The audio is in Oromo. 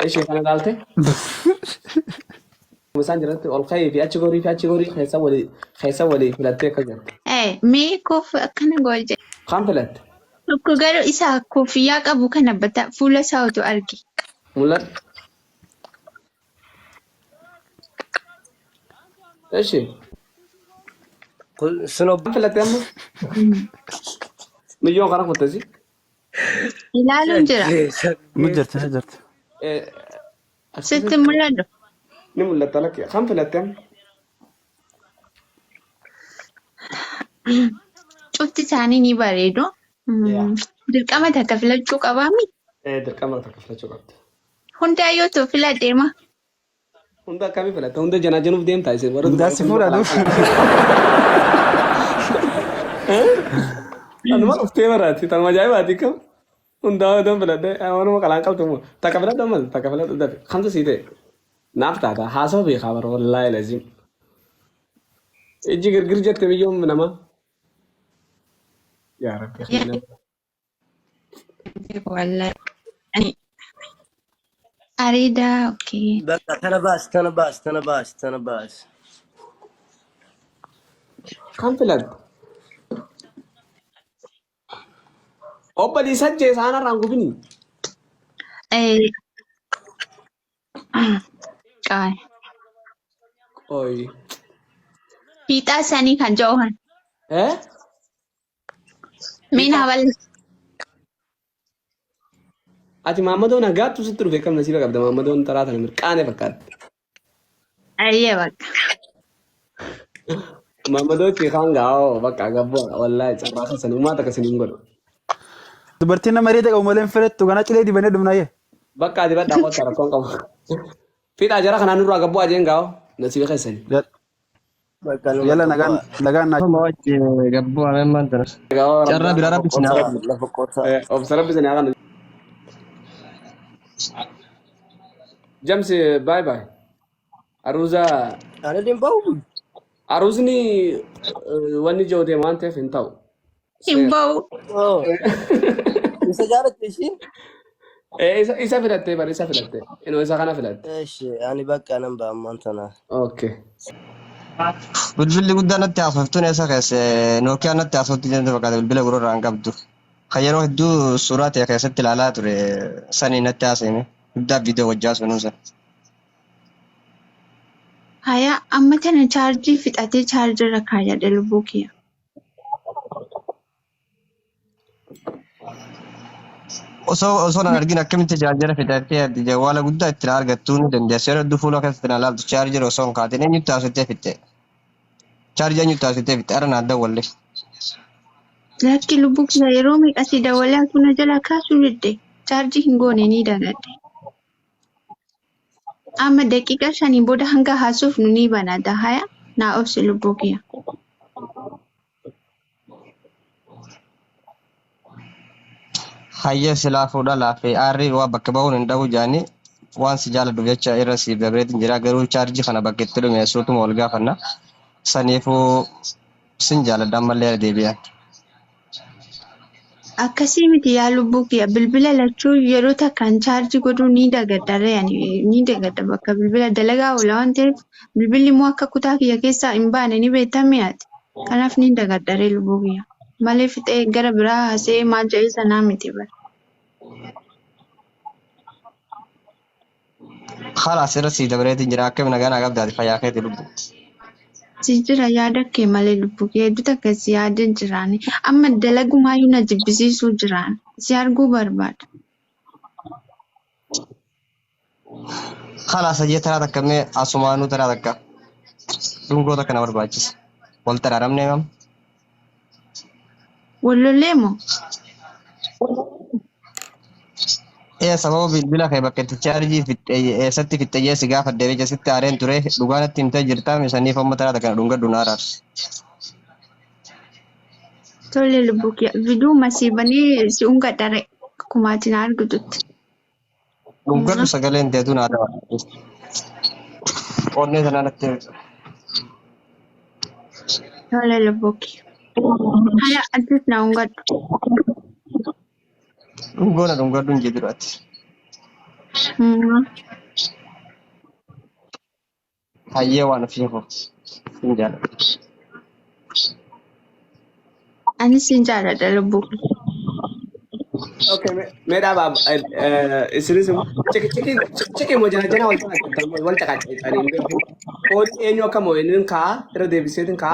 Ishee kana ilaalte isaan jiratti ol ka'ii fi achi gorii fi achi gorii keessa walii keessa walii filattee akka jette. Eh, mee koof akkana gool jedhe. Kan filatte Tokko garuu isa koofiyyaa qabu kana bata fuula isaa otoo arge. mul'atu. Eshi Kun sun kan filatte amma miyyoon kana kuttasi. Ilaaluun jira. Ni jirti ni jirti. Sitti mul'atu. Ni mul'atta lakki kan filatte amma. Cufti isaanii ni bareedu. Yaa. Dirqama takka filachuu qabaami. Dirqama takka filachuu qabda. Hundaa yoo ta'u filadhee ma. Hunda akkamii filatta? Hunda janaa januuf deemtaa isin warra Hundaa dubaraa si kun fuudha kalaan duuf. Tanuma dhuftee baraati. Tanuma ajaa'ibaati kam. Hundaa odoon filadhe waanuma kalaan qabdu immoo takka filadhu ammas takka filadhu dafe kamtu sii ta'e. Naaf taata haasoo beekaa bara wallaahi lazim. Ijji girgir jette biyyoon namaa. Yaa rabbi kiyya. Wallahi. Ani Areeda okay. Bakka tana baas tana baas tana baas tana baas. Kam filatte? Obbolii sajjee isaan irraan gubini. Eh, qaay. Qoy. Fiixaa isaanii kan jedhu kan. Eh? Mee naa balleessi. Ati Maammadoon hagaattu sitti dhufe kam nasiiba qabda Maammadoon taraa tana mirqaane fakkaatti. Ayyee bakka. Maammadoo itti kaan gaa'oo bakka gabboo wallaahi carraa keessan uumaa takka isin hin godhu. Dubartiin nama reeta qabu malee hin filattu kana cilee dibannee dhumnaayyee. Bakka ati badhaa kottaa rakkoon qabu. Fiixaa jara kanaan nurraa gabboo ajeen gaa'oo nasiiba keessani. Bakka nu Yalla bakka nagaan bu'aa. nagaan naa. Nama wajji gabboo ameen tana. Gaa'oo rabbi Carraa biraa Lafa rabbi isin haa qotaa kennu. lafa qotaa. Obsa rabbi isin haa kennu. Jamsi baay baay. Aruuza Ani illee hin bahu. aruuzni wanni jiru deema waan ta'eef hin ta'u. Hin Seera. ba'u. Oh. Isa jaalatte ishiin? Isa filattee bari isa filattee. Inoo isa kana filatte. Eshi ani bakka nan ba'a ammaan tana. Okay. Bilbilli guddaa natti haasoftuun eessa keesse Nookiyaan natti haasoftu jedhamte fakkaata bilbila gurrarraa hin qabdu. Kan yeroo hedduu suuraa ta'e keessatti ilaalaa ture sanii natti haasa'ime. Guddaa viidiyoo wajjaa sunuun sana. Haya amma tana chaarjii fixatee chaarjirra kaayadhe lubbuu kiyya. Osoo nan argin akkamitti chaarjera fixattee ati jawwaala guddaa ittiin argattuu ni dandeessa. Yeroo hedduu fuula keessatti na ilaaltu chaarjera osoo hin kaatin eenyutti haasofte fixxe. Chaarjii eenyutti haasofte fixxe ara naan dawwalle. Lakki lubbuu kiyya yeroo meeqa si dawwalee atu na jalaa kaasuu didde. Chaarjii hin goone ni dagadhe. Amma daqiiqaa shanii booda hanga haasofnu ni banata. Haya naa obsi lubbuu kiyya. Hayya silaa fuudha laafe aarri waa bakka ba'uun hin dhabu jaani waan si jaaladhuuf jecha irra siif dabreetiin jira garuu chaarjii kana bakka itti dhume suutuma wal gaafanna saniifuu sin jaaladha ammallee irra deebi'an. Akkasii miti yaa lubbuu kiyya bilbila lachuu yeroo takkaan chaarjii godhuu ni dagadha ree ani ni dagadha bakka bilbila dalagaa oola waan ta'eef bilbilli immoo akka kutaa kiyya keessaa hin baane ni beektamii ati kanaaf ni dagadha ree lubbuu kiyya malee fixee gara biraa haasa'ee maal jedhee sanaa miti bara. Khalaas irra sii dabreetiin jira akkami nagaa naa qabdaati fayyaa keeti lubbu. Si jira yaada kee malee lubbuu kee hedduu takka si yaadee jiraani amma dalagumaayyuu na jibbisiisuu jiraan si arguu barbaada. Khalaas hayyee taraa takka mee asumaanuu taraa takka dhungoo takka na barbaachisa. Wal taraaramnee mam. Wal lollee moo? Ee sababa bilbila kee bakka itti chaarjii fixxe eessatti fixxe jee si gaafadhe jecha sitti aareen ture dhugaa natti himtee jirtaa misaniif amma taraa takka na dhungadhu na araarsi. Tole lubbuu kiyya viidiyoo masii banee si ungadha ree akkuma ati na argitutti. Dhungadhu sagaleen teetu naa ta'a. Onnee tanaa natti Tole lubbuu kiyya. Haya atis na ungadhu. dhungoo na dhungadhu hin jedhu ati. Hayyee waan ofii koo sin jaaladha. Anis sin jaaladha lubbuu. Okay, mee dhaabaa isinis ciki ciki moo jana jana wal caqacaqanii wal caqacaqanii hin beeku. Koodii eenyu akka moo inni kaa irra deebiseetiin kaa.